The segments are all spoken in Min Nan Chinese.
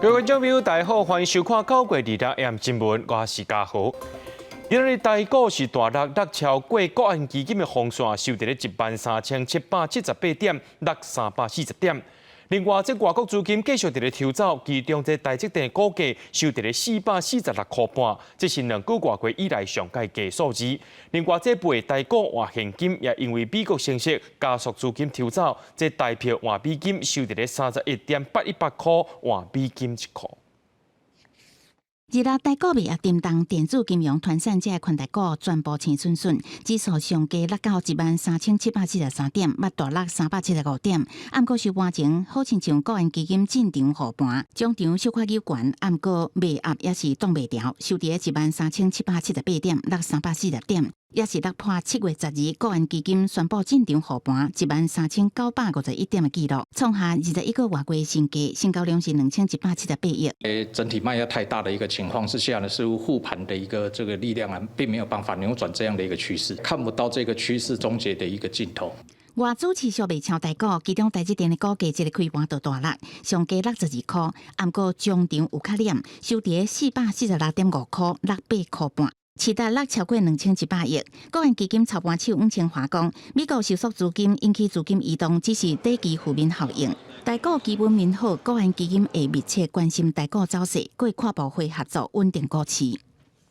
各位觀眾朋友，大家好，歡迎收看9月26 AM 新聞，我是嘉豪。今日台股是大落，落超過國安基金的防線，收佇咧13,778點，落340點。另外，這外國資金繼續佇咧抽走，其中這台積電股價收佇咧446.65，這是2個外月以來上蓋低數字。另外，這賣台股換現金也因為美國升息加速資金抽走，這台票換美金收佇咧31.818箍換美金1箍。二六台股賣壓沉重，電子金融、傳產這个權值股全部青順順，指數上低落到13,773點，嘛大落375點。毋過收盤前，好親像國安基金進場護盤，終場小可扭懸，毋過賣壓也是擋袂牢，收佇13,778點，落340點，也是落破7月12國安基金宣布進場護盤13,951點的紀錄，創下21個外月新低，成交量是2178億。誒，整體賣壓太大的一個情況之下呢，似乎護盤的一個這個力量啊，並沒有辦法扭轉這樣的一個趨勢，看不到這個趨勢終結的一個盡頭。外資持續賣超台股，其中台積電的股價這个開盤就大落，上低62箍，毋過終場有較斂，收佇446.5箍，落8箍半。市值落超過2100億。國安基金操盤手黃清華講，美國收縮資金引起資金移動，只是短期負面效應。台股基本面好，國安基金會密切關心台股走勢，會跨部會合作穩定股市。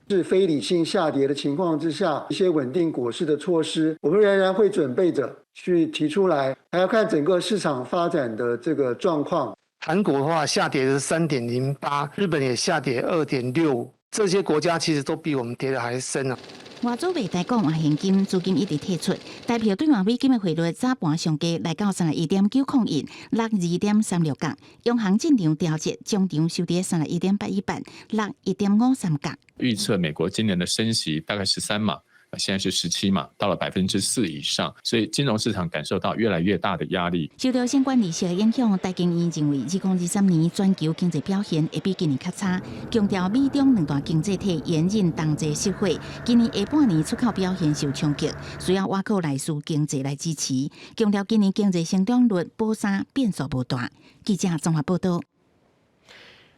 是非理性下跌的情況之下，一些穩定股市的措施，我們仍然會準備着去提出來，還要看整個市場發展的這個狀況。韓國的話下跌是3.08，日本也下跌2.65。這些國家其實都比我們跌得還深啊！外資賣台股換現金，資金一直退出，台票兌換美金的匯率早盤上低來到31.901，落2.36角。央行進場調節，終場收佇31.818，落1.53角。預測美國今年的升息大概13碼，現在是17碼，到了4%以上，所以金融市場感受到越來越大的壓力。受到相關利息的影響，台經院認為2023年全球經濟表現會比今年較差，強調美中兩大經濟體嚴忍同齊失火，今年下半年出口表現受衝擊，需要倚靠內需經濟來支持。強調今年經濟成長率保三變數無大。記者綜合報道。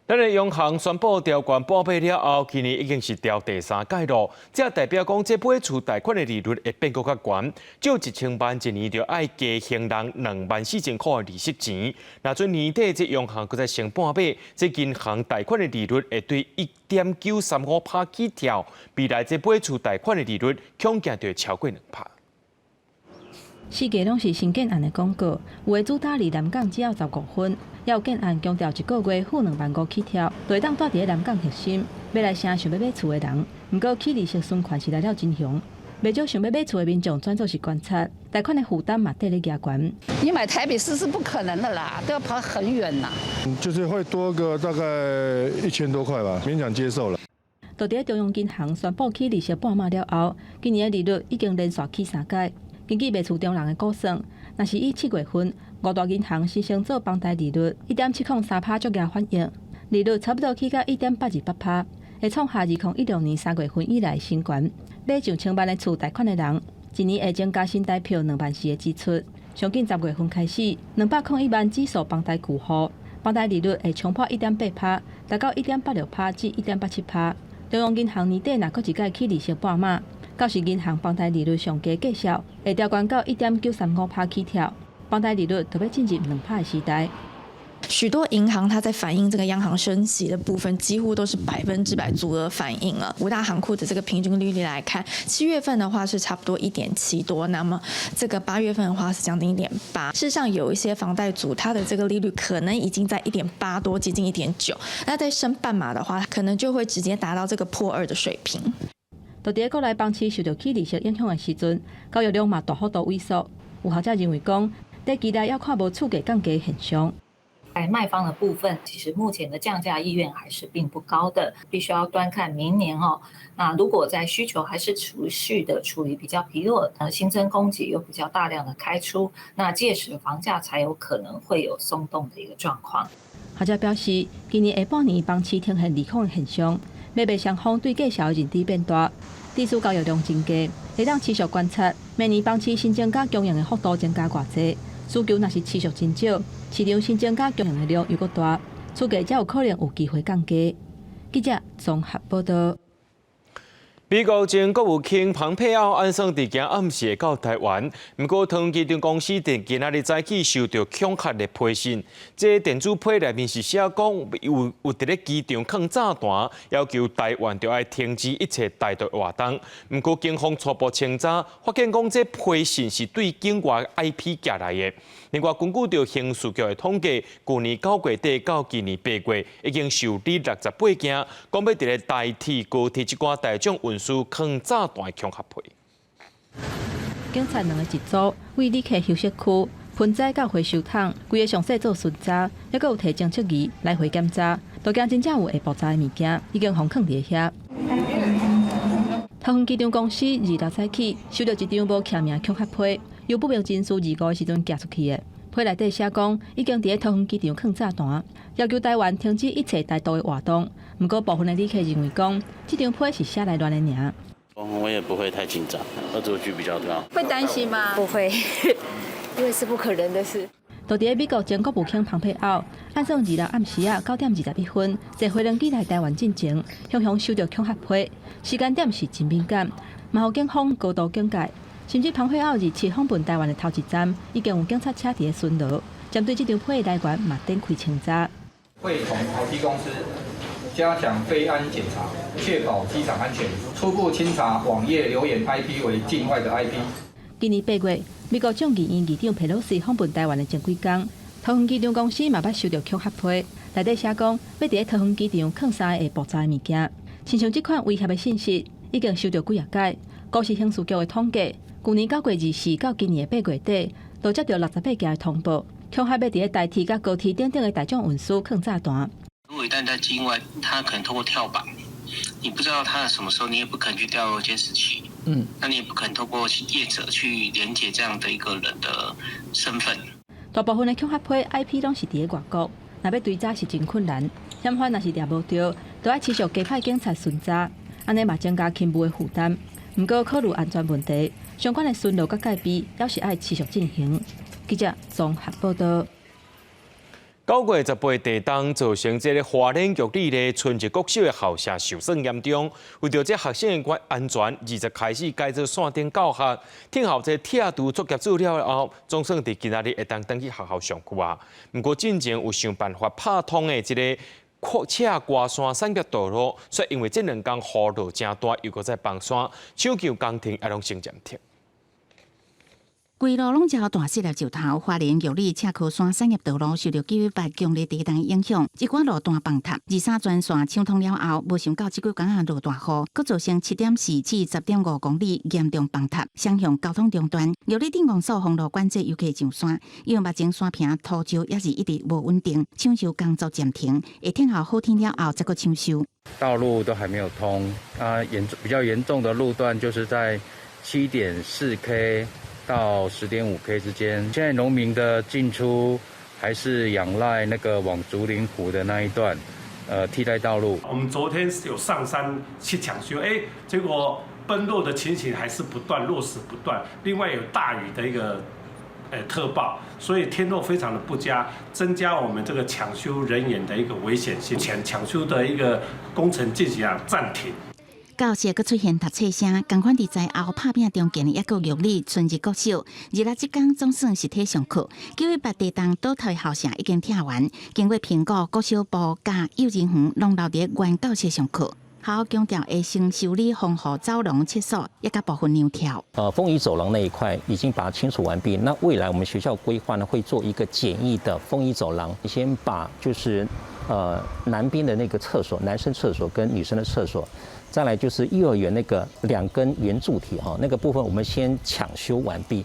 咱的央行宣布調懸半碼了後，今年已經是調第三擺咯。這代表講，這買厝貸款的利率會變閣較懸，借1000萬一年就愛加還人24,000箍的利息錢。若準年底這央行閣再升半碼，這銀行貸款的利率會對1.935%起跳，未來這買厝貸款的利率恐驚就會超過2%。四界攏是新建案的廣告，有的主打離南港只要15分，也有建案強調一個月付2萬5起跳，就會當蹛佇咧南港核心，欲來城想欲買厝的人。毋過起利息存款是來了真雄，袂少想欲買厝的民眾轉做是觀察，貸款的負擔嘛綴咧加懸。你買台北市是不可能的啦，都要跑很遠啦。就是會多個大概1000多塊吧，勉強接受了。就佇咧中央銀行宣布起利息半碼了後，今年的利率已經連續起三擺。根據賣厝中人的估算，若是以7月份五大銀行實行做房貸利率1.703%足額反應，利率差不多起到1.828%，會創下2016年3月份以來新懸。買上千萬的厝貸款的人，一年會增加新台票2萬4的支出。上緊10月份開始，201萬指數房貸舊戶，房貸利率會衝破1.8%，達到1.86%至1.87%。中央銀行年底若閣一擺起利息半碼，到時銀行房貸利率上低價數會調懸到1.935%起跳，房貸利率就欲進入2%的時代。許多銀行它在反映這個央行升息的部分，幾乎都是100%足額反應了。五大行庫的這個平均利率來看，7月份的話是差不多1.7多，那麼這個8月份的話是將近1.8。事實上，有一些房貸族，它的這個利率可能已經在1.8多，接近1.9。那再升半碼的話，可能就會直接達到這個破二的水平。就佇咧國內房市受著起利息影響的時陣，交易量嘛大幅度萎縮。有學者認為講，短期內猶看無厝價降低現象。在賣方的部分，其實目前的降價意願還是並不高的，必須要端看明年哦。那如果在需求還是持續的處於比較疲弱，新增供給又比較大量的開出，那屆時房價才有可能會有鬆動的一個狀況。學者表示，今年下半年房市呈現利空的現象，買賣雙方對價數的認知變大，致使交易量增加，會當持續觀察，明年房市新增加供應的幅度增加偌濟，需求若是持續真少，市場新增加供應的量又閣大，厝價才有可能有機會降低。記者綜合報道。美國前國務卿蓬佩奧按算佇今暗時會到台灣，毋過桃園機場公司佇今仔日早起收到恐嚇的批信，這電子批內面是寫講有佇咧機場囥炸彈，要求台灣著愛停止一切台獨活動。毋過警方初步清查，發現講這批信是對境外 IP 寄來的。另外，根據著刑事局的統計，舊年9月底到今年8月，已經受理68件，講欲佇咧台鐵、高鐵這寡大眾運輸囥炸彈恐嚇批。警察兩个一組，為旅客休息區、盆栽佮回收桶，規个詳細做巡查，猶閣有提偵測儀來回檢查，都驚真正有會爆炸的物件已經予囥佇遐。桃園機場公司26早起收到一張無簽名恐嚇批，由不明人士25的時陣寄出去的。批內底寫講，已經佇咧桃園機場囥炸彈，要求台灣停止一切台獨的活動。毋過部分的旅客認為講，這張批是寫來亂的爾。我也不會太緊張，惡作劇比較多。會擔心嗎？不會，因為是不可能的事。就佇咧美國前國務卿蓬佩奧，按算26暗時仔9點21分坐飛輪機來台灣進前，雄雄收到恐嚇批，時間點是真敏感，嘛予警方高度警戒。甚至蓬佩奧27訪問台灣的頭一站，已經有警察車佇咧巡邏，針對這張批的來源嘛展開清查。會同桃機公司加強飛安檢查，確保機場安全。初步清查網頁留言 IP 為境外的 IP。今年8月，美國眾議院議長佩洛西訪問台灣的前幾工，桃園機場公司嘛捌收到恐嚇批，內底寫講欲佇咧桃園機場囥三个會爆炸的物件，親像這款威脅的信息已經收到幾仔擺。高是刑事局的統計，舊年9月24到今年的8月底，都接到68件的通報，恐嚇欲佇咧台鐵佮高鐵等等的大眾運輸囥炸彈。如果一旦在境外，他可能透過跳板，你不知道他什麼時候，你也不可能去調監視器，那你也不可能透過業者去連接這樣的一個人的身份。大部分的恐嚇批 IP 攏是佇咧外國，若欲追查是真困難。嫌犯若是掠無著，就愛持續加派警察巡查，按呢嘛增加勤務的負擔。毋過考慮安全問題，相關的巡邏佮戒備，猶是愛持續進行。記者綜合報道。9月18地動造成這个花蓮玉里的春日國小的校舍受損嚴重，為著這學生的安全，20開始改做線頂教學，聽候這拆除作業做了後，總算佇今仔日會當轉去學校上課啊。毋過進前有想辦法拍通的這个擴赤瓜山產業道路，卻因為這兩工雨落誠大，又閣再崩山，搶救工程也攏先暫停。規路攏澆大細粒石頭，花蓮玉里赤科山產業道路受著918強烈地動影響，一寡路段崩塌。23全線搶通了後，無想到這幾工仔落大雨，閣造成7.4至10.5公里嚴重崩塌，雙向交通中斷。玉里鎮公所封路管制遊客上山，因為目前山坪土石猶是一直無穩定，搶修工作暫停，會等候好天了後再閣搶修。道路都還沒有通，啊，嚴重比較嚴重的路段就是在7.4 K 到10.5 K 之間，現在農民的進出還是仰賴那個往竹林湖的那一段，替代道路。我們昨天有上山去搶修，哎，結果崩落的情形還是不斷，落石不斷。另外有大雨的一個特報，所以天候非常的不佳，增加我們這個搶修人員的一個危險性，搶修的一個工程進行啊暫停。教室閣出現讀冊聲，仝款佇災後拍拚重建的猶閣玉里春日國小，26這工總算實體上課。918地動倒塌的校舍已經拆完，經過評估，國小部佮幼兒園攏留佇原教室上課。學校強調會先修理風雨走廊廁所，以及部分梁柱。風雨走廊那一塊已經把它清除完畢。那未來我們學校規劃呢，會做一個簡易的風雨走廊，先把就是南邊的那個廁所，男生廁所跟女生的廁所。再來就是幼兒園那個兩根圓柱體哈，那個部分我們先搶修完畢。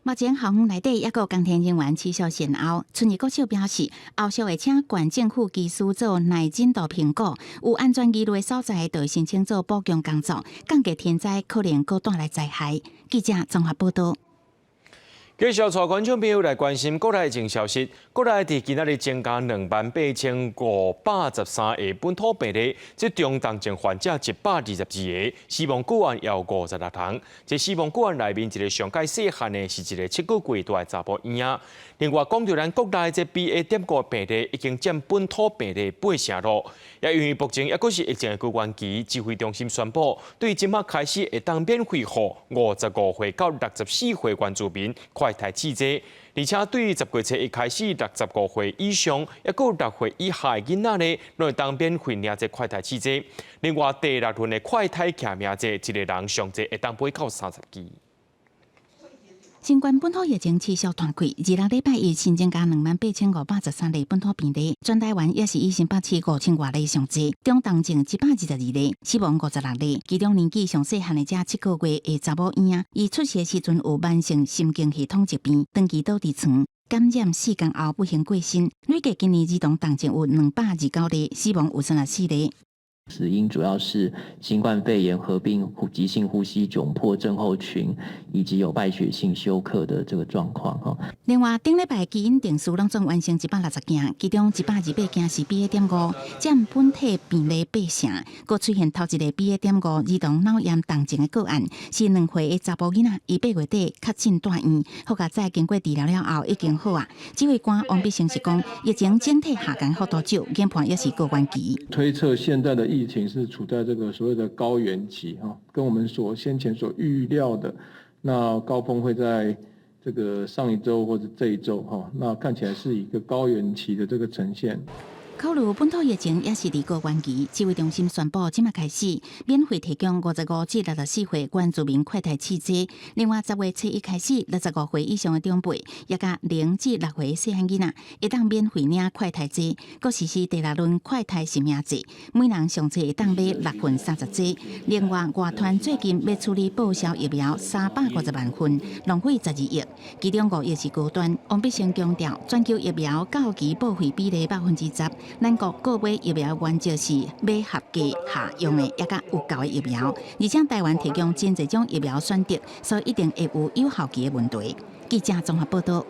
目前校園內底猶閣工程人員持續善後。春日國小表示，後續會請縣政府技師做耐震度評估，有安全疑慮的所在，就會申請做補強工作，降低天災可能閣帶來災害。記者綜合報道。繼續帶觀眾朋友來關心國內疫情消息。國內佇今仔日增加28,513個本土病例，這中重症患者122個，死亡個案有56人。這死亡個案內面一个上蓋細漢的是一个7個月大的查埔嬰仔。另外，講著咱國內這 BA.5病例已經佔本土病例八成咯。也因為目前猶閣是疫情的高原期，指揮中心宣布，對這馬開始會當免費予55歲到64歲原住民快篩試劑，而且對10月初一開始，65歲以上，猶閣6歲以下的囡仔呢，攏會當免費領這快篩試劑。另外，第六輪的快篩實名制，一个人上濟會當買到30支。新冠本土疫情持續湠開，26禮拜一新增加28,513例本土病例，全台灣也是以新北市五千外例上濟，中重症122例，死亡56例。其中年紀上細漢的才7個月的查某嬰仔，伊出世的時陣有慢性神經系統疾病，長期倒佇床，感染4工後不幸過身。累計今年兒童重症有229例，死亡有34例。死因主要是新冠肺炎合併急性呼吸窘迫症候群，以及有敗血性休克的這個狀況。哈。另外，頂禮拜基因定序攏總完成160件，其中128件是 BA.5，佔本體病例八成。閣出現頭一个 BA.5兒童腦炎重症的個案，是2歲的查埔囡仔，伊8月底確診住院，好佳哉經過治療了後已經好啊。指揮官王必勝是講，疫情整體下降幅度少，研判猶是高原期。推測現在的疫情是處在這個所謂的高原期，哈，跟我們所先前所預料的，那高峰會在這個上一周或者這一周，哈，那看起來是一個高原期的這個呈現。考慮本土疫情猶是佇高原期，指揮中心宣布，這馬開始免費提供55至64歲原住民快篩試劑。另外，10月初一開始，65歲以上的長輩，抑佮0至6歲細漢囡仔，會當免費領快篩劑。閣實施第六輪快篩實名制，每人上濟會當買六份30劑。另外，外團最近欲處理報銷疫苗350萬份，浪費12億，其中5億是高端。王必勝強調，全球疫苗到期報廢比例10%。咱國購買疫苗原則是買合格下用的，抑佮有效的疫苗，而且台灣提供真濟種疫苗選擇，所以一定會有有效期的問題。記者綜合報道。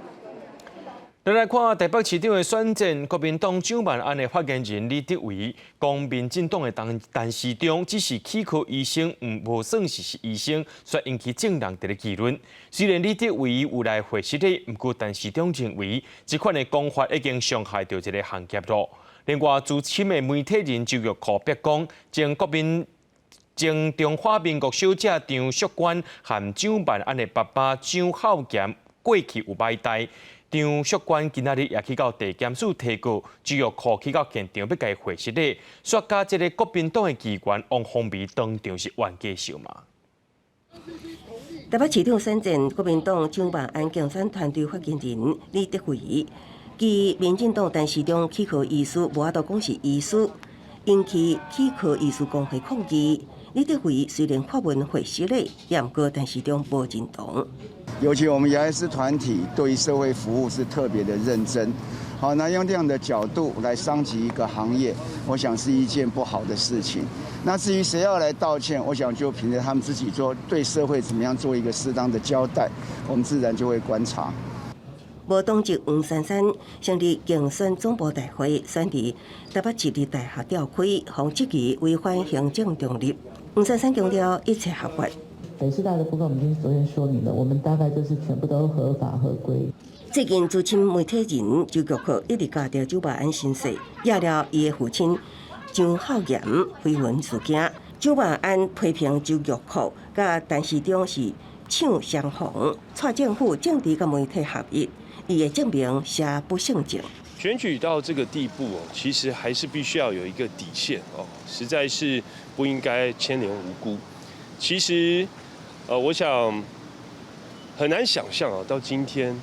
來來看台北市長的選戰，國民黨蔣萬安的發言人李德維講，民進黨的陳時中只是齒科醫生，毋無算是醫生，煞引起眾人佇咧議論。雖然李德維有來回釋的，毋過陳時中認為，這款的講法已經傷害著這个行業囉。另外，資深的媒體人周玉蔻逼講，前國民前中華民國小姐張淑娟和蔣萬安的爸爸蔣孝嚴過去有買代。張淑娟今仔日也去到地檢署提告，周玉蔻去到現場欲共伊回釋的，煞共這个國民黨的議員王鴻薇當場是冤家相罵。台北市長選戰，國民黨蔣萬安競選團隊發言人李德維，及民進黨陳時中齒科醫師無法度講是醫師，引起齒科醫師公會抗議。李德維雖然發文回釋咧，毋過陳時中無認同。尤其我們牙醫師團體對於社會服務是特別的認真，好，那用這樣的角度來傷及一個行業，我想是一件不好的事情。那至於誰要來道歉，我想就憑著他們自己做對社會怎麼樣做一個適當的交代，我們自然就會觀察。無黨籍黃珊珊成立競選總部大會，選佇台北市立大學召開，予質疑違反行政中立。黃珊珊強調一切合法。北師大的部分，我們已經昨天說明了，我們大概就是全部都合法合規。最近資深媒體人周玉蔻一直共著蔣萬安申訴，惹了伊的父親蔣孝嚴緋聞事件。蔣萬安批評周玉蔻佮陳時中是搶雙方，蔡政府政治佮媒體合一，伊會證明邪不勝正。選舉到這個地步哦，其實還是必須要有一個底線哦，實在是不應該牽連無辜。其實，我想很難想象啊，到今天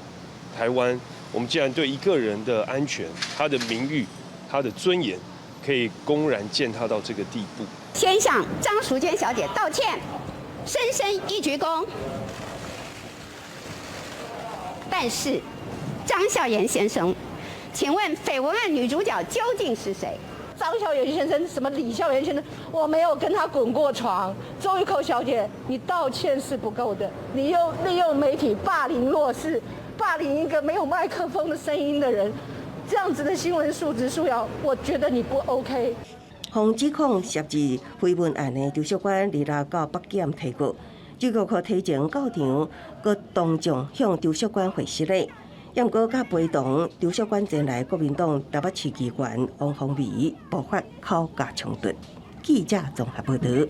台灣，我們竟然對一個人的安全、他的名譽、他的尊嚴，可以公然踐踏到這個地步。先向張淑娟小姐道歉，深深一鞠躬。但是，張孝嚴先生，請問緋聞案女主角究竟是誰？張孝嚴先生，什麼李孝嚴先生，我沒有跟他滾過床。周玉蔻小姐，你道歉是不夠的，你又利用媒體霸凌弱勢，霸凌一個沒有麥克風的聲音的人，這樣子的新聞素質素養，我覺得你不 OK。予指控涉及緋聞案的周淑娟，26到北檢提告，周玉蔻提前到場，閣當眾向周淑娟回失禮。毋過，佮陪同周淑娟前來國民黨台北市議員王鴻薇爆發口角衝突。記者綜合報導。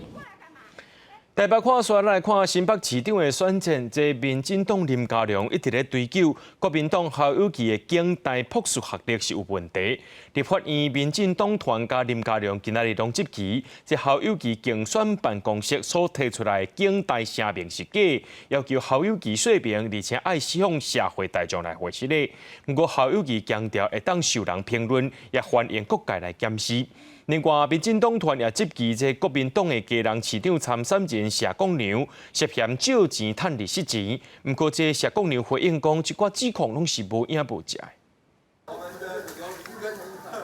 台北看煞來看新北市長的選戰，這民進黨林佳龍一直咧追究國民黨侯友宜的警大博士學歷是有問題。立法院民進黨團佮林佳龍今仔日攏質疑，這侯友宜競選辦公室所提出來的警大聲明是假，要求侯友宜說明，而且愛向社會大眾來回釋咧。毋過侯友宜強調會當受人評論，也歡迎各界來檢視。另外，民進黨團也質疑這國民黨的基隆市長參選人謝國樑涉嫌借錢趁利息錢。毋過，這謝國樑回應講，這寡指控攏是無影無跡。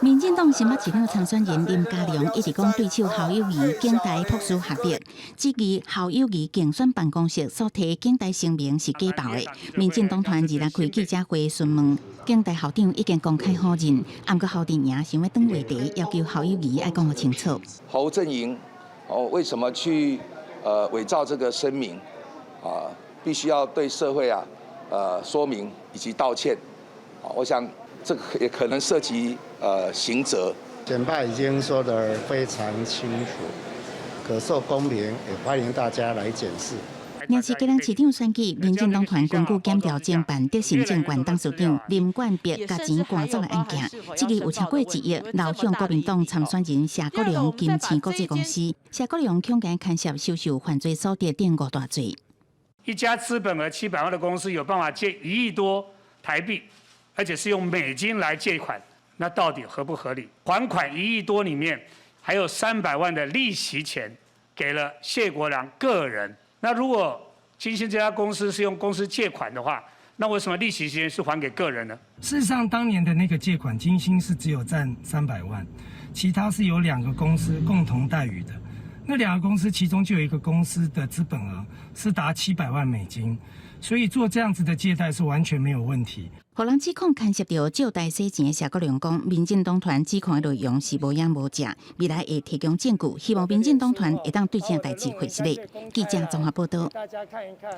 民進黨新北市長參選人林佳龍一直講對手侯友宜警大博士學歷，質疑侯友宜競選辦公室所提警大聲明是假報的。民進黨團二日開記者會詢問，警大校長已經公開否認，毋過侯陣營想欲轉話題，要求侯友宜愛講予清楚。侯陣營哦，為什麼去偽造這個聲明啊？必須要對社會啊說明以及道歉。我想這個也可能涉及刑責。簡報已經說得非常清楚，可受公平，也歡迎大家來檢視。若是基隆市長選舉，民進黨團根據檢調偵辦德信證券董事長林冠碧共錢趕走的案件，這個有超過1億流向國民黨參選人謝國樑金星國際公司，謝國樑恐驚牽涉收受犯罪所得等五大罪。一家資本額700萬的公司有辦法借1億多台幣，而且是用美金來借款，那到底合不合理？還款1億多裡面，還有300萬的利息錢給了謝國樑個人。那如果金星這家公司是用公司借款的話，那為什麼利息錢是還給個人呢？事實上，當年的那個借款，金星是只有佔300萬，其他是由兩個公司共同代予的。那兩個公司其中就有一個公司的資本額是達700萬美金，所以做這樣子的借貸是完全沒有問題。予人指控牽涉著借貸洗錢的謝國樑講，民進黨團指控的內容是無影無跡，未來會提供證據，希望民進黨團會當對這代誌回釋。記者綜合報導。大家看一看。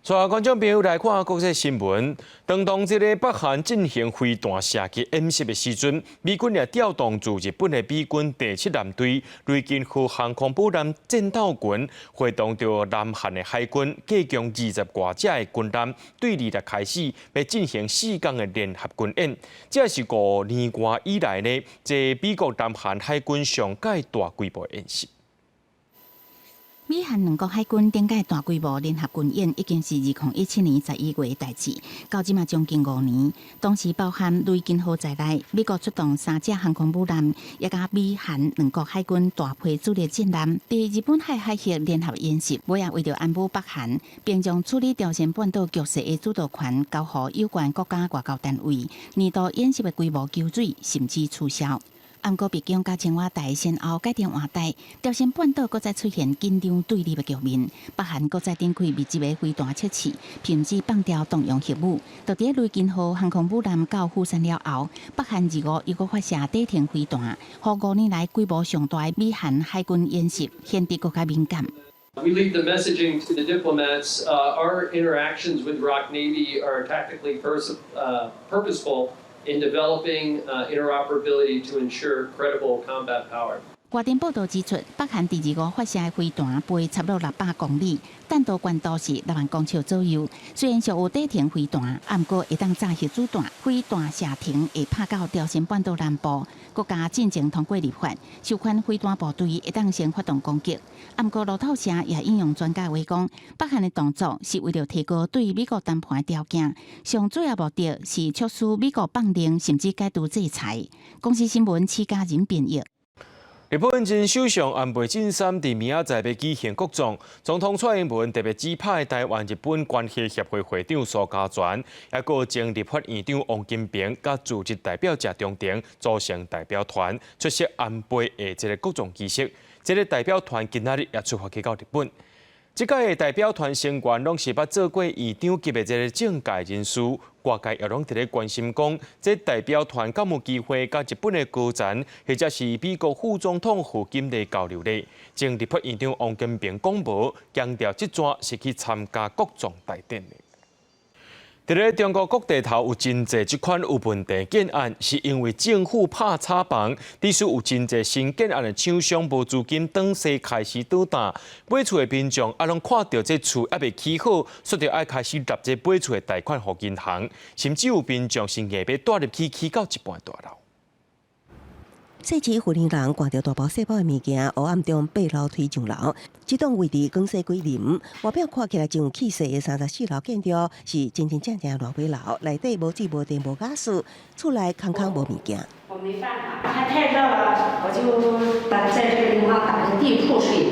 帶觀眾朋友來看國際新聞。當當這个北韓進行飛彈射擊演習的時陣，美軍也調動駐日本的美軍第七艦隊雷根號航空母艦戰鬥群，會同著南韓的海軍，加強20外隻的軍艦，對二日開始欲進行4天的聯合軍演。這是5年外以來呢，這美國南韓海軍上蓋大規模演習。美韓兩國海軍頂擺大規模聯合軍演，已經是2017年11月的代誌，到這馬將近5年。當時包含雷根號在內，美國出動三隻航空母艦，也佮美韓兩國海軍大批主力戰艦，佇日本海海域聯合演習，尾仔為著安撫北韓，並將處理朝鮮半島局勢的主導權交予有關國家外交單位。年度演習的規模縮水，甚至取消。毋過，北京佮青瓦台先後改朝換代，朝鮮半島閣再出現緊張對立的局面。北韓閣再展開密集的飛彈測試，甚至放調動用核武。就佇雷根號航空母艦到釜山了後，北韓25又閣發射短程飛彈，予5年來規模上大的美韓海軍演習顯得閣較敏感。 We leave the messaging to the diplomats. Our interactions with ROK Navy are tactically purposeful in developing interoperability to ensure credible combat power. 外電報道指出，北韓佇25發射的飛彈飛差不多600公里，彈道高度是6萬公尺左右。雖然屬有短程飛彈，毋過會當炸核子彈，飛彈射程會拍到朝鮮半島南部。國家進前通過立法，授權飛彈部隊會當先發動攻擊。毋過路透社也引用專家話講，北韓的動作是為著提高對美國談判的條件，上主要目的是促使美國放任，甚至解除制裁。公視新聞施嘉仁編譯。日本前首相安倍晉三佇明仔載欲舉行國葬，總統蔡英文特別指派台灣日本關係協會會長蘇嘉全，抑閣前立法院長王金平，佮駐日代表謝長廷組成代表團出席安倍的這个國葬儀式。這个代表團今仔日也出發去到日本。這擺的代表團成員攏是捌做過院長級的這个政界人士，外界也攏佇咧關心講，這代表團敢有機會佮日本的高層，或者是美國副總統賀錦麗交流咧？前立法院長王金平講無，強調這逝是去參加國葬大典的。佇咧中國各地頭有真濟這款有問題建案，是因為政府拍炒房，致使有真濟新建案的廠商無資金轉勢開始倒彈，買厝的民眾啊，攏看著這厝猶未起好，煞著愛開始納這買厝的貸款予銀行，甚至有民眾是硬欲蹛入去起到一半大樓。細市婦人人掛著大包細包的物件，黑暗中爬樓梯上樓。這棟位佇廣西桂林，外表看起來真有氣勢的34樓建築，是真真正正的爛尾樓，內底無水無電無瓦斯，厝內空空無物件。我沒辦法，它太熱了，我就打在這個地方打個地鋪睡。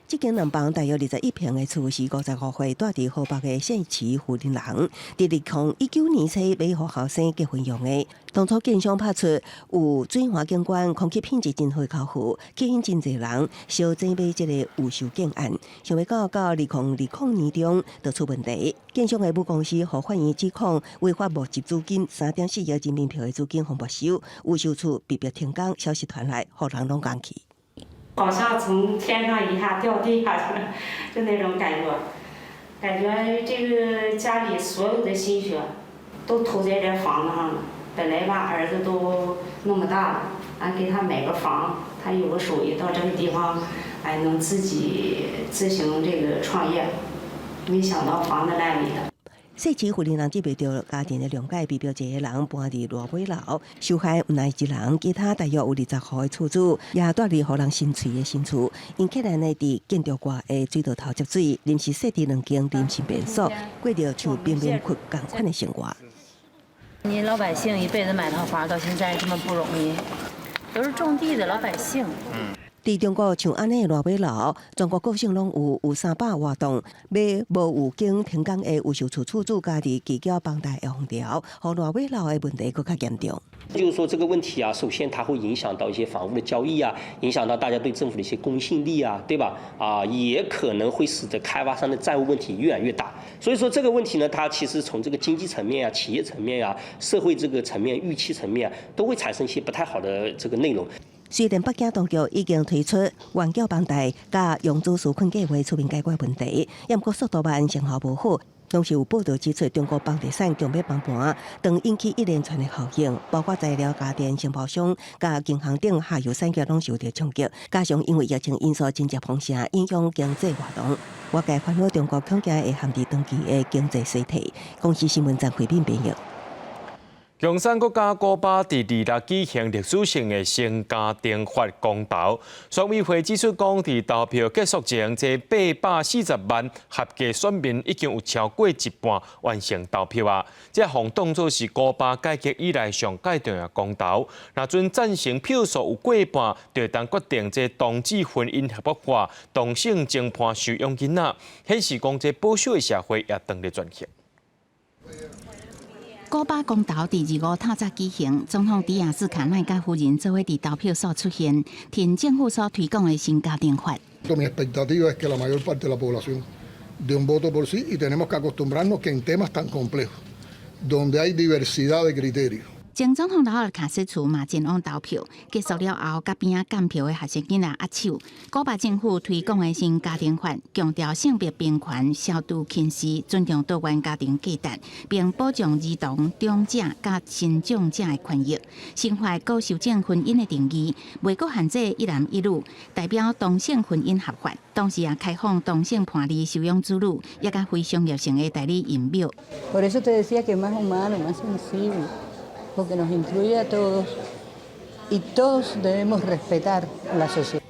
這間兩房大約21坪的厝是55歲蹛佇河北的姓齊婦人人，佇2019年初買予後生結婚用的。當初建商拍出有水環景觀、空氣品質真好的交付，吸引真濟人相爭買這個預售建案。想袂到到2020年中就出問題，建商的母公司予法院指控違法募集資金3.4億人民幣的資金予沒收，預售厝被迫停工。消息傳來，予人攏驚去。好像從天上一下掉地下去了，就那種感覺，感覺這個家裡所有的心血都投在這房子上了。本來吧，兒子都那麼大了，俺給他買個房，他有個手藝，到這個地方，哎，能自己自行這個創業。沒想到房子爛尾了。細市婦人人得袂著家庭的諒解，被迫一個人搬佇爛尾樓，受害毋但一人，其他大約有20戶的厝主也蹛佇予人心碎的新厝，𪜶起來呢，佇建築外的水道頭接水，臨時設置兩間臨時便所，過著像貧民窟仝款的生活。你老百姓一輩子買套房到現在這麼不容易，都是種地的老百姓。佇中國像按呢爛尾樓，全國各省攏有，有300外棟，買無預警停工的預售厝厝主家己拒繳房貸的風潮，予爛尾樓的問題閣較嚴重。就是說這個問題啊，首先它會影響到一些房屋的交易啊，影響到大家對政府的一些公信力啊，對吧？啊，也可能會使得開發商的債務問題越來越大。所以說這個問題呢，它其實從這個經濟層面啊、企業層面啊、社會這個層面、預期層面啊，都會產生一些不太好的這個內容。雖然北京當局已經推出緩繳房貸、佮融資紓困計畫出面解決問題，毋過速度慢，成效無好。同時有報道指出，中國房地產強欲崩盤，當引起一連串的效應，包括材料、家電、承包商、佮銀行等下游產業攏受著衝擊。加上因為疫情因素真正封城，影響經濟活動。外界煩惱中國恐驚會陷佇長期的經濟衰退。公視新聞張惠敏編譯。共產國家古巴佇26舉行歷史性的新家庭法公投，選委會指出講，佇投票結束前，這840萬合格選民已經有超過一半完成投票啊！這予當做是古巴改革以來上蓋重要公投。若準贊成票數有過半，就會當決定這同志婚姻合法化、同性情伴收養囡仔，顯示講這保守的社會也當咧轉型。古巴公投佇25透早舉行，總統迪亞斯卡奈佮夫人做伙佇投票所出現，挺政府所推廣的新家庭法。 Mi expectativa es que la mayor parte de la población dé un voto por sí y tenemos que acostumbrarnos que en temas tan complejos, donde hay diversidad de criterios. 前總統勞爾卡斯楚嘛前往投票，結束了後，佮邊仔監票的學生囡仔握手。古巴政府推廣的新家庭法，強調性別平權、消除歧視、尊重多元家庭價值，並保障兒童、長者佮身障者的權益。新法閣修正婚姻的定義，袂閣限制一男一女，代表同性婚姻合法。同時也開放同性伴侶收養子女，也佮非商業性的代理孕母。 Por eso te decía que más humano, más sensible, porque nos incluye a todos y todos debemos respetar la sociedad.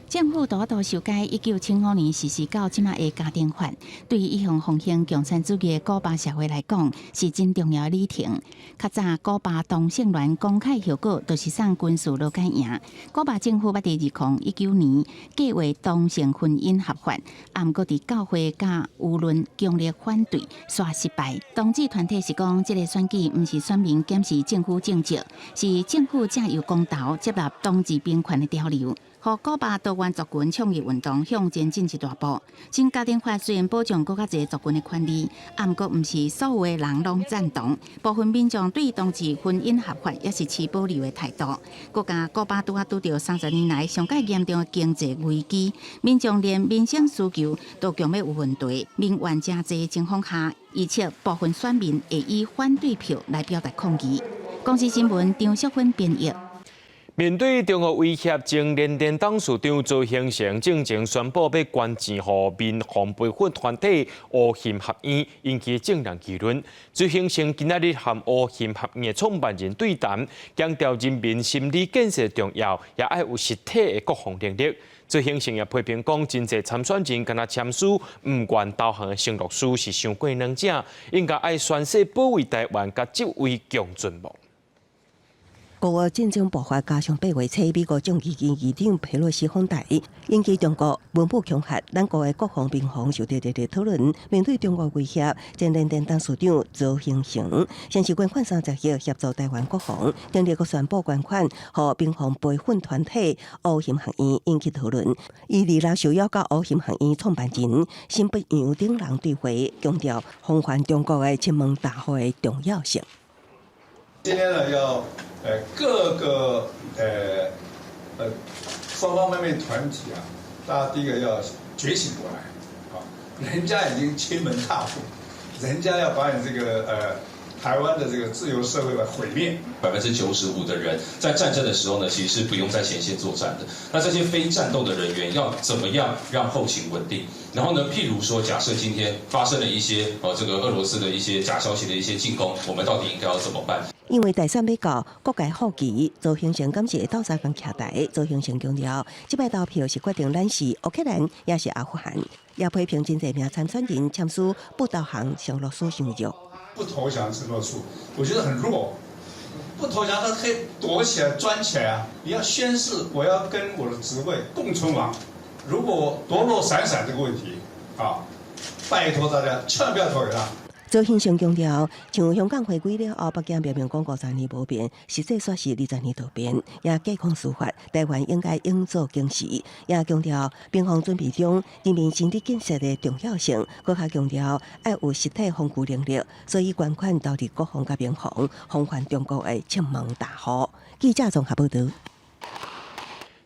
政府拄仔修改1975年實施到這馬的家庭法，對一向奉行共產主義的古巴社會來講，是真重要的里程。較早古巴同性戀公開後果，就是送軍事勞改營。古巴政府捌佇2019年計劃同性婚姻合法，毋過佇教會佮輿論強烈反對，煞失敗。同志團體是講，這個選舉毋是選民檢視政府政績，是政府藉由公投接納同志平權的潮流。予古巴多元族群倡議運動向前進一大步。新家庭法雖然保障閣較濟族群的權利，毋過毋是所有的人攏贊同。部分民眾對同志婚姻合法也是持保留的態度。閣加古巴拄仔拄著30年來上蓋嚴重的經濟危機，民眾連民生需求都強欲有問題，民怨誠濟情況下，預測部分選民會以反對票來表達抗議。公視新聞張淑芬編譯。面對中國威脅，前聯電董事長鄒興成進前宣布欲捐錢予民防培訓團體烏熊學院，引起眾人議論。鄒興成今仔日和烏熊學院的創辦人對談，強調人民心理建設重要，也愛有實體的國防能力。鄒興成也批評講，真濟參選人干焦簽署毋願投降的承諾書是傷過軟正，應該愛宣誓保衛台灣，佮這位共存亡。俄烏戰爭爆發，加上8月初美國眾議院議長佩洛西訪台，引起中國文武恐嚇，咱國的國防民防受到熱烈討論。面對中國威脅，前聯電董事長鄒興成先是捐款30億協助台灣國防，今日閣宣布捐款予民防培訓團體烏熊學院，引起討論。伊二六受邀佮烏熊學院創辦人辛伯洋等人對話，強調防範中國的侵門踏戶的重要性。今天呢，要各個方方面面團體啊，大家第一個要覺醒過來，啊，人家已經侵門踏戶，人家要把你這個台灣的這個自由社會來毀滅。 95%的人在戰爭的時候呢，其實是不用在前線作戰的。那這些非戰鬥的人員要怎麼樣讓後勤穩定？然後呢，譬如說，假設今天發生了一些這個俄羅斯的一些假消息的一些進攻，我們到底應該要怎麼辦？因為大選欲到，各界好奇，鄒興成敢是會鬥相共徛台？鄒興成強調，這擺投票是決定咱是烏克蘭，抑是阿富汗，也批評真濟名參選人簽署不投降承諾書傷弱。不投降承諾書，我覺得很弱。不投降，他可以躲起來、鑽起來啊！你要宣誓，我要跟我的職位共存亡。如果躲躲閃閃這個問題，啊，拜託大家千萬不要投給他。鄒興成強調，像香港回歸了後，北京明明講50年無變，實際煞是20年就變，也隔空司法，台灣應該永做警示。也強調民防準備中人民心理建設的重要性，閣較強調愛有實體防禦能力，所以捐款投入國防佮民防，防範中國的侵門踏戶。記者綜合報導。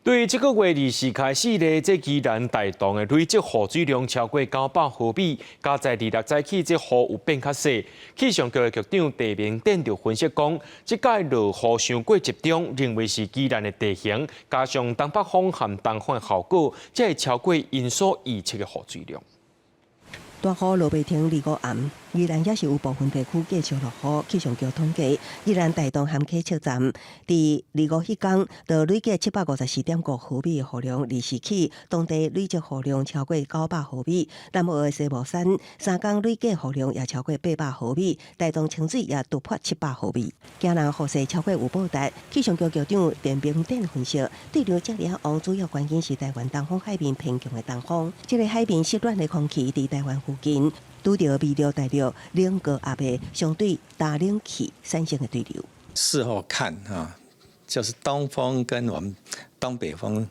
對這個月24開始咧，這宜蘭大同的累積雨水量超過900毫米，加在26早起，這雨有變較細。氣象局的局長鄭明典就分析講，這擺落雨傷過集中，認為是宜蘭的地形加上東北風和東風的效果，才會超過𪜶所預測的雨水量。大雨落袂停，25暗，宜蘭也是有部分地區繼續落雨。氣象局統計，宜蘭大同和客站，佇25彼工，就累計754.5毫米的雨量，24起，當地累積雨量超過900毫米。南澳的西帽山3工累計雨量也超過800毫米，大同清水也突破700毫米。驚人雨勢超過預報值。氣象局局長鄭明典分析，對流遮爾旺主要原因是台灣東方海面偏強的東風，這个海面濕暖的空氣佇台灣附近拄著微弱大陸冷高壓的相對焦冷氣產生的對流。事後看啊，就是東風跟我們東北風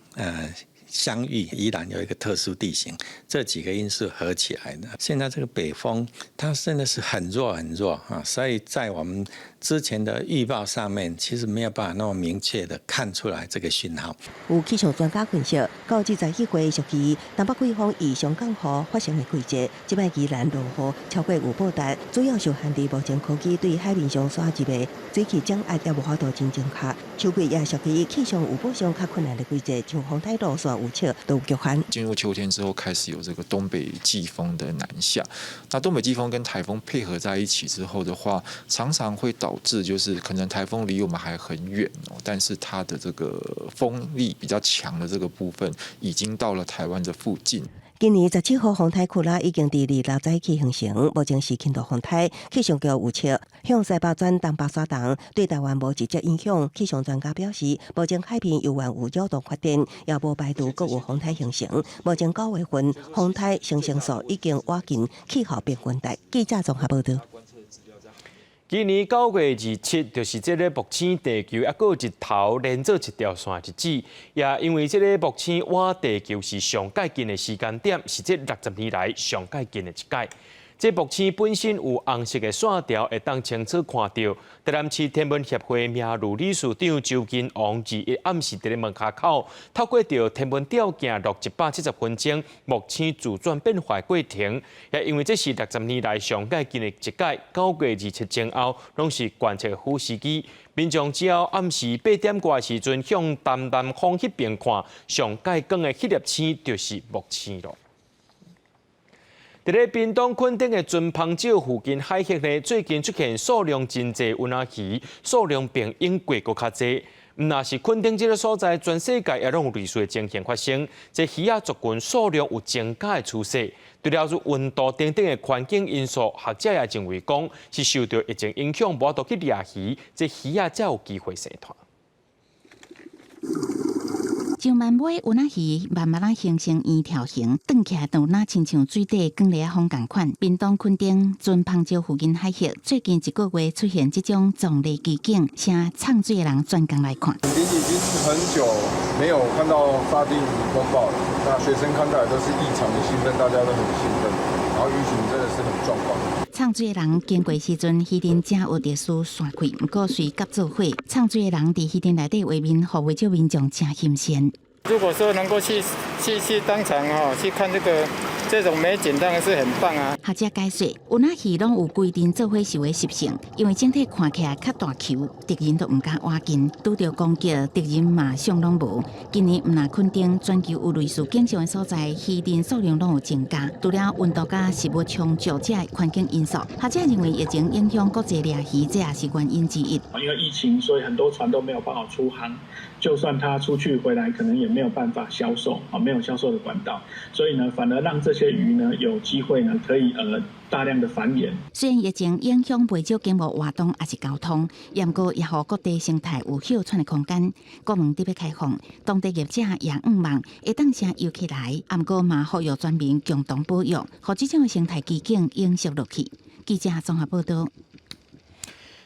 相遇，宜蘭有一個特殊地形，這幾個因素合起來的。現在這個北風它真的是很弱很弱啊，所以在我們之前的預報上面，其實沒有辦法那麼明確的看出來這個訊號。有氣象專家分析，到21月屬於東北季風異常降雨發生的季節，這擺宜蘭落雨超過預報值，主要受限於目前科技對海面上徙入的水汽掌握也無法度真正確。秋季也屬於氣象預報上較困難的季節，像風台路線預測都有局限。進入秋天之後，開始有這個東北季風的南下，那東北季風跟颱風配合在一起之後的話，常常會導導致就是可能颱風離我們還很遠哦，但是它的這個風力比較強的這個部分已經到了台灣的附近。今年17號風颱庫拉已經佇26早起形成，目前是輕度風颱。氣象局預測向西北轉東北沙動，對台灣無直接影響。氣象專家表示，目前海面猶原有擾動發展，也無排除閣有風颱形成。目前9月份風颱形成數已經倚近氣候平均值。記者綜合報導。今年9月27，就是這个木星地球猶閣有一頭連做一條線日子，也因為這个木星倚地球是上蓋近的時間點，是這60年來上蓋近的一擺。這木星本身有紅色的線條，會當清楚看著。台南市天文協會名譽理事長周金王21暗時佇咧門跤口，透過著天文吊鏡錄170分鐘木星自轉變化過程。也因為這是60年來上蓋近的一擺，9月27前後攏是觀測好時機。民眾只要暗時8點外時陣向東南方彼邊看，上蓋光的彼粒星就是木星囉。佇咧屏東墾丁的船篷石附近海域呢，最近出現數量真濟鰻仔魚，數量比往過閣較濟。毋但是墾丁這个所在，全世界也攏有類似的情形發生。這魚仔族群數量有增加的趨勢。除了是溫度等等的環境因素，學者也認為講是受著疫情影響，無法度去掠魚，這魚仔才有機會生湠。上萬尾鰻仔魚慢慢仔形成圓條形，轉起來就若親像水底捲螺仔風仝款。屏東墾丁船篷石附近海域，最近一個月出現這種壯麗奇景，請藏水的人專工來看。墾丁已經很久沒有看到沙丁魚風暴了，那學生看到也都是異常的興奮，大家都很興奮，然後魚群真的是很壯觀。藏水的人經過時陣，魚陣正有特殊散開，毋過隨佮做伙。藏水的人佇魚陣內底畫面，予袂少民眾誠欣羨。如果說能夠去當場哈去看這種美景，當然是很棒啊。學者解說，鰻仔魚攏有規陣做伙泅的習性，因為整體看起來較大球，敵人都毋敢倚近，拄著攻擊，敵人馬上攏無。今年毋但墾丁，全球有類似景象的所在，魚陣數量攏有增加。除了溫度佮食物充足這環境因素，學者認為疫情影響國際掠魚，這也是原因之一。因為疫情，所以很多船都沒有辦法出航，就算他出去回來，可能也沒有辦法銷售啊，沒有銷售的管道，所以呢，反而讓這些魚呢有機會呢可以大量的繁衍。雖然疫情影響袂少經貿活動抑是交通，毋過也予各地生態有歇喘的空間。國門得欲開放，當地業者也向望會當請遊客來，毋過嘛呼籲全民共同保育，予這種生態奇景永續落去。記者綜合報導。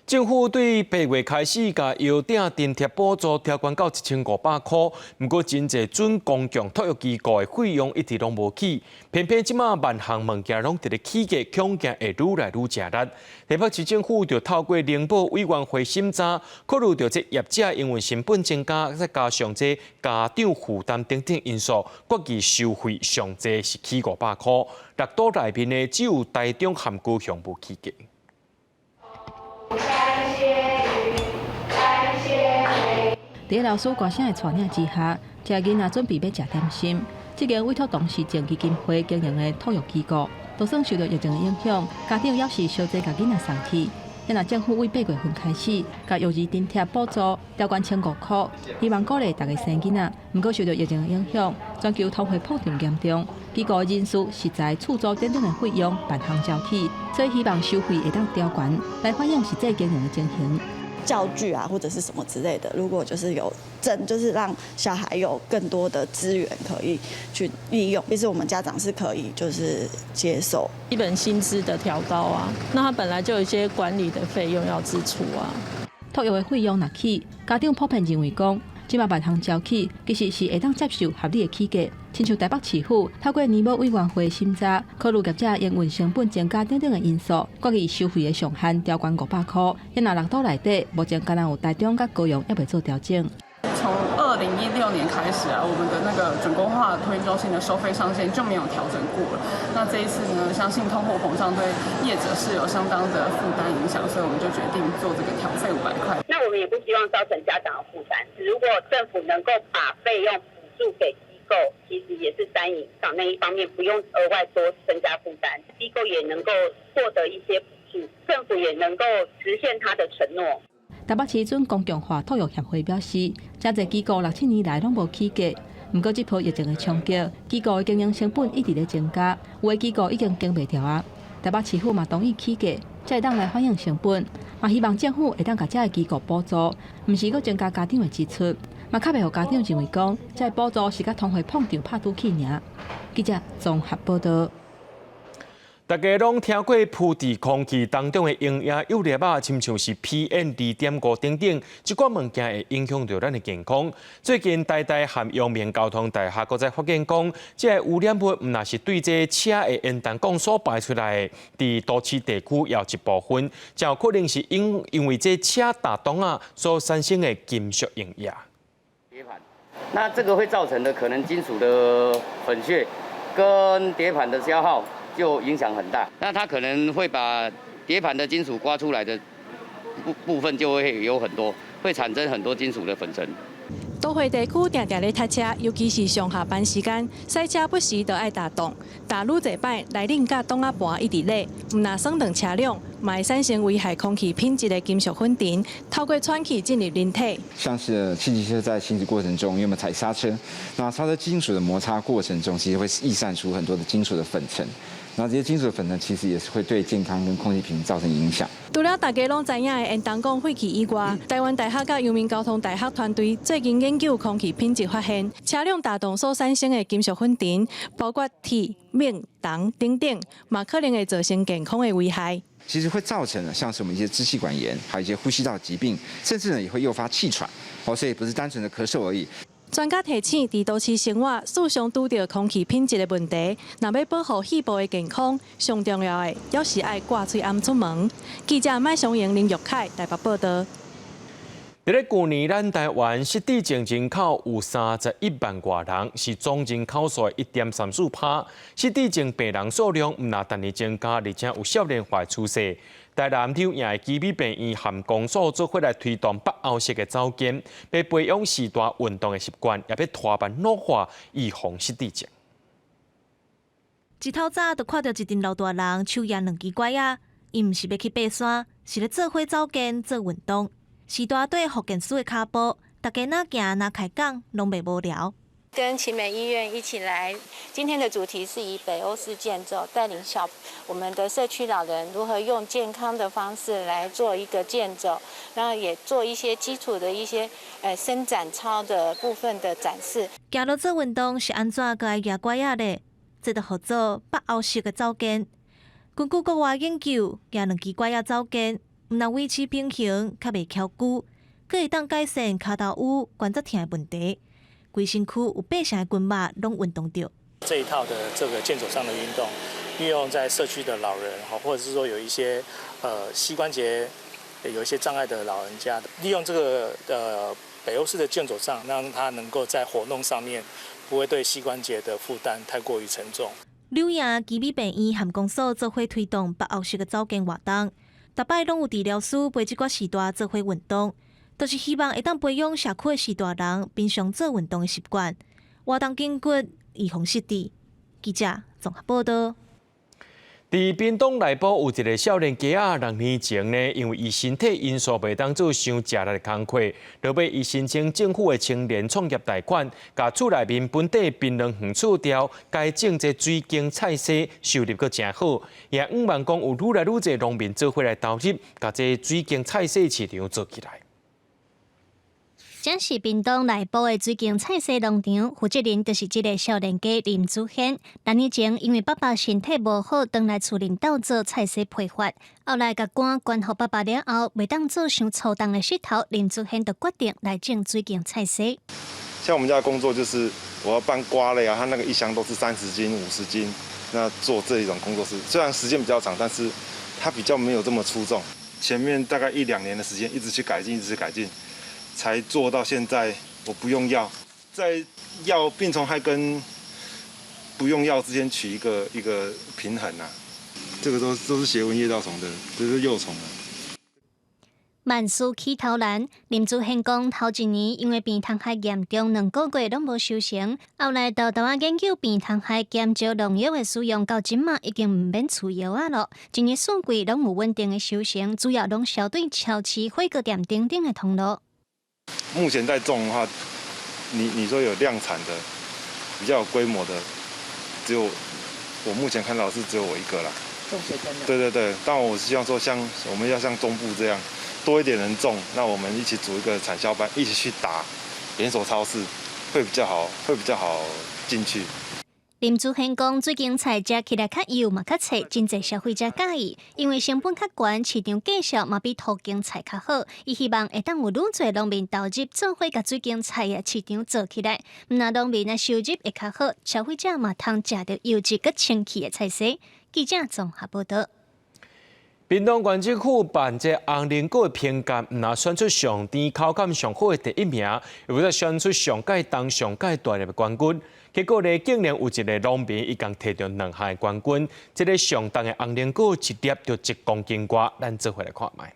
政府對8月開始，共藥鼎津貼補助調懸到1500箍，毋過真濟準公共托育機構的費用一直攏無起，偏偏這馬萬項物件攏佇咧起價，恐驚會愈來愈食力。台北市政府就透過勞保委員會審查，考慮著這業者營運成本增加，再加上這家長負擔等等因素，決議收費上濟是起500箍。六都內面的只有台中和高雄無起價。感謝雨，感謝佇老師歌聲的帶領之下，這囡仔準備欲食點心。這間委託董事政基金會經營的托育機構，就算受著疫情的影響，家長猶是相濟共囡仔送去。若政府對8月份開始，共幼兒津貼補助調懸1500箍，希望鼓勵大家生囡仔。毋過受著疫情的影響，全球通貨膨脹嚴重，機構人事、食材、厝租等等的費用萬項齊起，所以希望收費會當調懸，來反映實際經營的情形。教具啊，或者是什麼之類的，如果就是有增，就是讓小孩有更多的資源可以去利用，其實我們家長是可以就是接受。基本薪資的調高啊，那他本來就有一些管理的費用要支出啊。托育的費用若起，家長普遍認為講，這馬萬項齊起，其實是會當接受合理的起價。親像台北市府透過年保委員會審查，考慮業者營運成本增加等等的因素，決議收費的上限調懸500箍。若六都內底，目前敢若有台中佮高雄猶未做調整。從2016年開始啊，我們的那個準公化托嬰中心的收費上限就沒有調整過了。那這一次呢，相信通貨膨脹對業者是有相當的負擔影響，所以我們就決定做這個調費500塊。那我們也不希望造成家長的負擔。如果政府能夠把費用補助給機構，其實也是三贏，那一方面不用額外多增加負擔，機構也能夠獲得一些補助，政府也能夠實現他的承諾。台北市準公共化托育協會表示，遮濟機構六七年來攏無起價，毋過這波疫情的衝擊，機構的經營成本一直咧增加，有的機構已經撐袂牢啊。台北市府嘛同意起價，才會當來反映成本，嘛希望政府會當共遮个機構補助，毋是閣增加家長的支出，嘛較袂予家長認為講，這个補助是共通貨膨脹拍拄氣爾。記者綜合報道。大家攏聽過浮佇空氣當中的營養幼粒仔，親像是 PM 2.5等等，這寡物件會影響著咱的健康。最近台大和陽明交通大學閣再發現講，這个污染物毋但是對這車的煙彈管所排出來的，佇都市地區也有一部分，真有可能是因為這車踏擋仔所產生的金屬溶液。那這個會造成的可能金屬的粉屑跟碟盤的消耗。就影響很大，那它可能會把碟盤的金屬刮出來的部分就會有很多，會產生很多金屬的粉塵。都會地區定定咧塞車，尤其是上下班時間，賽車不時都愛踏擋，踏愈濟擺，內冷佮擋仔盤一直咧，毋但損斷車輛，嘛會產生危害空氣品質的金屬粉塵，透過喘氣進入人體。像是汽機車在行駛過程中，因為我們踩剎車，那剎車金屬的摩擦過程中，其實會逸散出很多的金屬的粉塵。那這些金屬粉呢，其實也是會對健康跟空氣品質造成影響。除了大家攏知影的煙囱管廢氣以外，台灣大學佮陽明交通大學團隊最近研究空氣品質，發現車輛踏擋所產生的金屬粉塵，包括鐵、錳、銅等等，嘛可能會造成健康的危害。其實會造成像是我們一些支氣管炎，還有一些呼吸道疾病，甚至呢也會誘發氣喘。哦，所以不是單純的咳嗽而已。專家提醒，佇都市生活，時常拄著空氣品質的問題，若欲保護肺部的健康，上重要的，猶是愛掛喙罨出門。記者麥松英、林玉凱台北報道。佇咧舊年，咱台灣失智症人口有31萬外人，是總人口數的1.34%。失智症病人數量毋但逐年增加，而且有少年化趨勢。台南柳營的奇美病院和公所做伙來推動北歐式的走健，欲培養序大運動的習慣，也欲拖慢老化，預防失智症。一透早就看著一陣老大人手舉兩支拐仔，𪜶毋是欲去爬山，是咧做伙走健做運動。序大綴復健師的跤步，大家若行若開講，攏袂無聊。跟奇美醫院一起來，今天的主題是以北歐式健走，帶領小我們的社區老人如何用健康的方式來做一個健走，然後也做一些基礎的一些伸展操的部分的展示。行路做運動是按怎閣愛舉拐仔咧？這就號做北歐式的走健。根據國外研究，舉兩支拐仔走健，毋但維持平衡，較袂蹺龜，閣會當改善跤頭趺關節疼的問題。規身軀有八成的筋肉攏運動著。這一套的這個健走上的運動，運用在社區的老人，或者是說有一些膝關節有一些障礙的老人家，利用這個北歐式的健走杖，讓他能夠在活動上面不會對膝關節的負擔太過於沉重。柳營奇美病院和公所做伙推動北歐式的走健活動，逐擺攏有治療師陪這寡序大做伙運動。就是希望會當培養社區的序大人平常做運動的習慣，活動筋骨，預防失智。記者綜合報道。佇屏東內埔有一个少年家仔，6年前呢，因為伊身體因素袂當做傷食力的工課，落尾伊申請政府的青年創業貸款，共厝內面本地檳榔園厝掉，改種這水耕菜蔬，收入閣誠好。也向望講有愈來愈濟農民做伙來投入，共這水耕菜蔬市場做起來。這是屏東內埔的水耕菜蔬農場，負責人就是這个少年家林祖軒。6年前因為爸爸身體無好，轉來厝裡鬥做菜蔬批發，後來共肝捐予爸爸了後，袂當做傷粗重的穡頭，林祖軒就決定來種水耕菜蔬。像我們家的工作就是我要搬瓜類啊，他那個一箱都是30斤、50斤，那做這一種工作是雖然時間比較長，但是它比較沒有這麼出眾。前面大概一兩年的時間，一直去改進，一直去改進。才做到現在，我不用藥，在藥病蟲害跟不用藥之間取一個平衡啊。這個都是斜紋葉稻蟲的，這是幼蟲啊。萬事起頭難，林祖賢講頭一年因為病蟲害嚴重，2個月攏無收成。後來到台灣研究病蟲害減少農藥的使用，到這馬已經毋免除藥仔囉。一年四季攏有穩定的收成，主要攏銷對超市、火鍋店等等的通路。目前在種的話，你說有量產的、比較有規模的，只有我目前看到是只有我一個啦。種水耕的。對對對，但我希望說像我們要像中部這樣。多一點人種，那我們一起組一個產銷班，一起去打連鎖超市，會比較好，會比較好進去。林祖賢講，水耕菜食起來較幼嘛較脆，真濟消費者佮意，因為成本較懸，市場價數嘛比土耕菜較好。伊希望會當有愈濟農民投入，做伙共水耕菜的市場做起來，毋但農民的收入會較好，消費者嘛通食著優質閣清氣的菜色。記者綜合報道。屏東縣政府辦這紅龍果的評鑑，毋但選出上甜口感上好的第一名，又閣選出上蓋重上蓋大粒的冠軍。結果呢，竟然有一个農民伊共提著兩項的冠軍。這个上重的紅龍果一粒就1公斤外，咱做伙來看覓。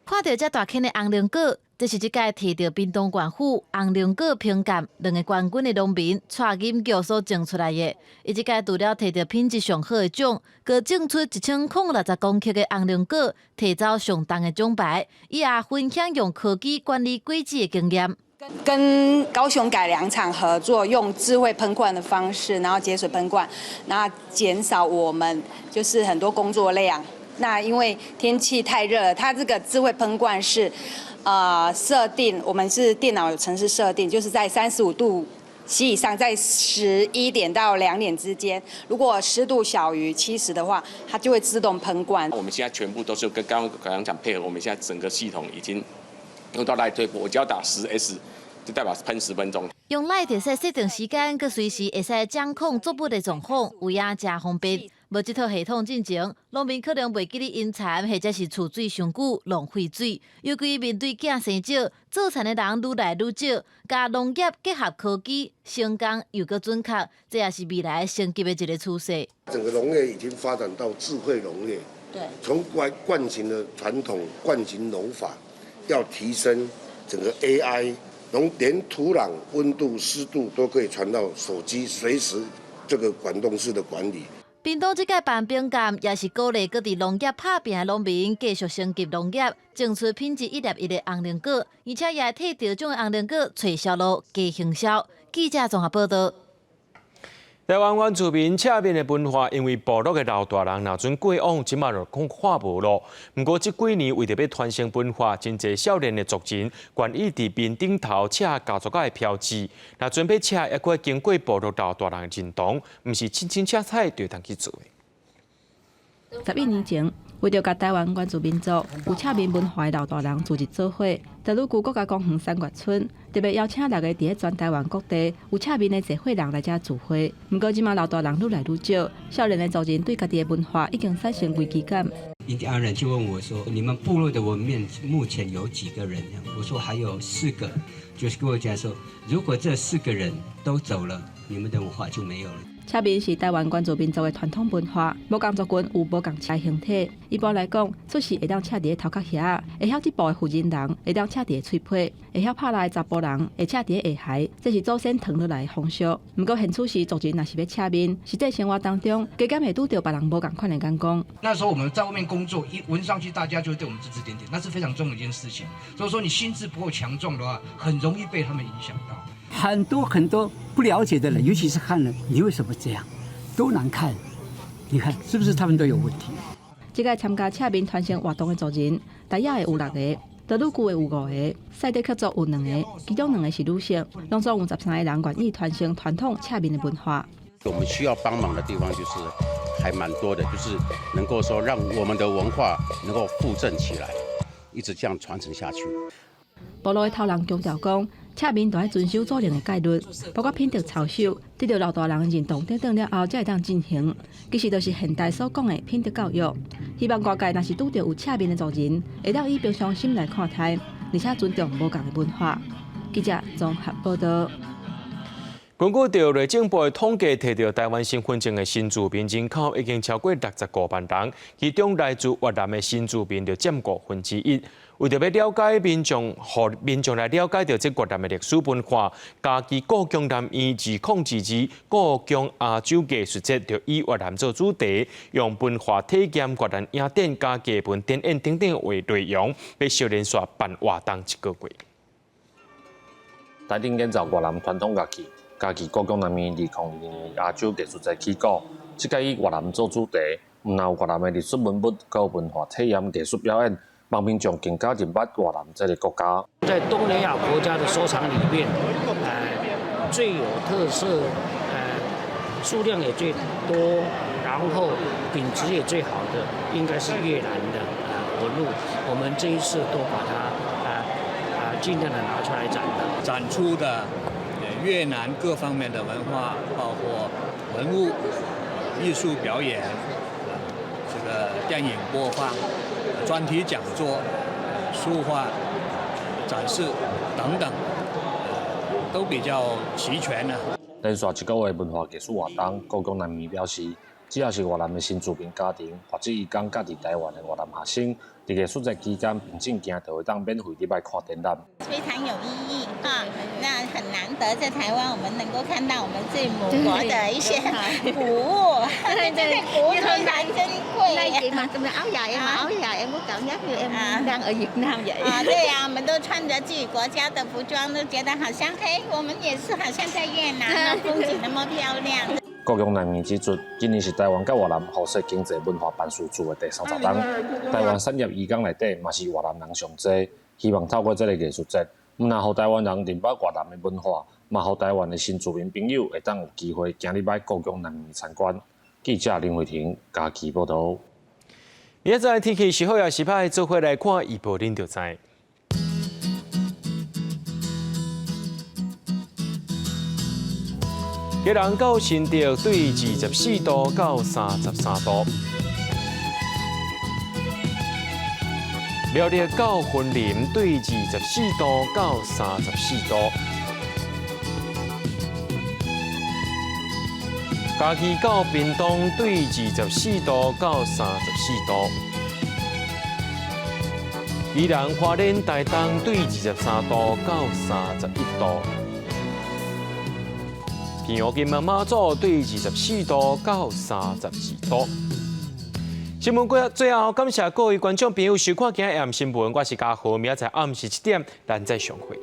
看著遮大顆的紅龍果，這是這屆提著屏東縣府紅龍果評鑑兩个冠軍的農民蔡金玉所種出來的。伊這屆除了提著品質上好的獎，閣種出1060公克的紅龍果，提走上重的獎牌。伊也分享用科技管理果子的經驗。跟高雄改良場合作，用智慧噴灌的方式，然後節水噴灌，然後減少我們就是很多工作量。那因為天氣太熱了，它這個智慧噴灌是，設定我們是電腦有程式設定，就是在35度C 以上，在11點到2點之間，如果濕度小於70的話，它就會自動噴灌。我們現在全部都是跟高雄改良場配合，我們現在整個系統已經用到 LINE 推播，我只要打10S，就代表噴10分鐘。用 LINE 會使設定時間，閣隨時會使掌控作物的狀況，有影誠方便。無這套系統進前，農民可能袂記得淹田，或者是儲水傷久，浪費水。尤其面對囝生少，做田的人愈來愈少，共農業結合科技，省工又閣準確，這也是未來升級的一个趨勢。整個農業已經發展到智慧農業，從慣慣行的傳統慣行農法，要提升整個 AI，連土壤溫度、濕度都可以傳到手機，隨時這個滾動式的管理。屏東這屆辦評鑑，也是鼓勵各地農業拍拚的農民繼續升級農業，種出品質一粒一的紅龍果，而且也會替得獎的紅龍果揣銷路、加行銷。記者綜合報道。台灣原住民赤面的文化，因為部落的老大人若準過往，這馬就講看無囉。毋過這幾年為著欲傳承文化，真濟少年的族群願意佇面頂頭刺家族仔的標誌。若準欲刺，猶閣愛經過部落老大人的認同，毋是凊凊彩彩就會當去做的。11年前，為著共台灣原住民族有赤面文化的老大人組織做伙，在魯谷國家公園三月村，特別邀請六个佇咧全台灣各地有赤面的濟歲人來遮聚會。毋過，這馬老大人愈來愈少，少年的族人對家己的文化已經產生危機感。印第安人就問我說：“你們部落的文面目前有幾個人？”我說：“還有四個。”就是跟我講說：“如果這四個人都走了，你們的文化就沒有了。” 赤面是台灣原住民族的傳統文化，無仝族群有無仝刺形體。一般來講，出世會當刺佇咧頭殼遐，會曉織布的婦人人會當刺佇咧喙皮，會曉拍獵的查埔人會刺佇咧下頦，這是祖先傳落來的風俗。毋過現此時族人若是欲赤面，實際生活當中，加減會拄著別人無仝款的眼光。那時候我們在外面工作，一聞上去，大家就會對我們指指點點，那是非常重要的一件事情。所以說，你心智不夠強壯的話，很容易被他們影響到。很多很多不了解的人，尤其是漢人，你為什麼這樣？都難看，你看是不是他們都有問題？這屆參加赤面傳承活動的族人，達雅的有六个，德魯固的有五个，賽德克族有兩个，其中兩个是女性，攏總有13个人願意傳承傳統赤面的文化。我們需要幫忙的地方就是還蠻多的，就是能夠說讓我們的文化能夠復振起來，一直這樣傳承下去。部落的頭人強調講，赤面都愛遵守祖靈的戒律，包括品德操守，得著老大人認同等等了後，才會當進行。其實就是現代所講的品德教育。希望外界若是拄著有赤面的族人，會當以平常心來看待，而且尊重無仝的文化。記者綜合報道。根據著內政部的統計，提著臺灣身份證的新住民人口已經超過65萬人，其中來自越南的新住民就佔1/5。為著欲了解民眾，予民眾來了解著這越南的歷史文化，嘉義故宮南院2022故宮亞洲藝術節就以越南做主題，用文化體驗越南影展佮藝文展演等等為內容，欲相連續辦活動一個月。台頂演奏越南傳統樂器。嘉義故宮南院2022亞洲藝術節起鼓，這屆以越南做主題，毋但有越南的歷史文物，閣有文化體驗、藝術表演，望民眾更加認捌越南這個國家。在東南亞國家的收藏裡面，最有特色，數量也最多，然後品質也最好的，應該是越南的文物。我們這一次都把它盡量的拿出來展的。展出的越南各方面的文化，包括文物、藝術表演、這個電影播放、專題講座、書畫展示等等，都比較齊全呢。連續一個月文化藝術活動，故宮南院表示，只要是越南的新住民家庭，或者移工佮佇臺灣的越南學生，佇藝術節期間，憑證件就會當免費入來看展覽。非常有意義啊！那很難得在台灣，我們能夠看到我們自己母國的一些古物，對對，古物非常珍貴。 Nay chị mặc áo dài, em mặc áo dài, em có cảm giác như em đang ở Việt Nam vậy. 啊，對呀，我們都穿着自己國家的服裝，都覺得好像，嘿，我們也是好像在越南，那風景那麼漂亮。故宮南院指出，今年是臺灣佮越南合作經濟文化辦事處的第30冬。臺灣產業移工內底嘛是越南人上濟，希望透過這個藝術節，毋但予臺灣人認捌越南的文化，嘛予臺灣的新住民朋友會當有機會行入來故宮南院參觀。記者林慧婷嘉義報導。明仔載天氣是好抑是歹，做伙來看預報，恁就知。基隆到新竹對24度到33度，苗栗到雲林對24度到34度，嘉義到屏東對24度到34度，宜蘭花蓮台東對23度到31度。平湖金門馬祖對24度到32度。新聞過最後，感謝各位觀眾朋友收看今日暗新聞，我是嘉豪，明仔載暗時7點，咱再相會。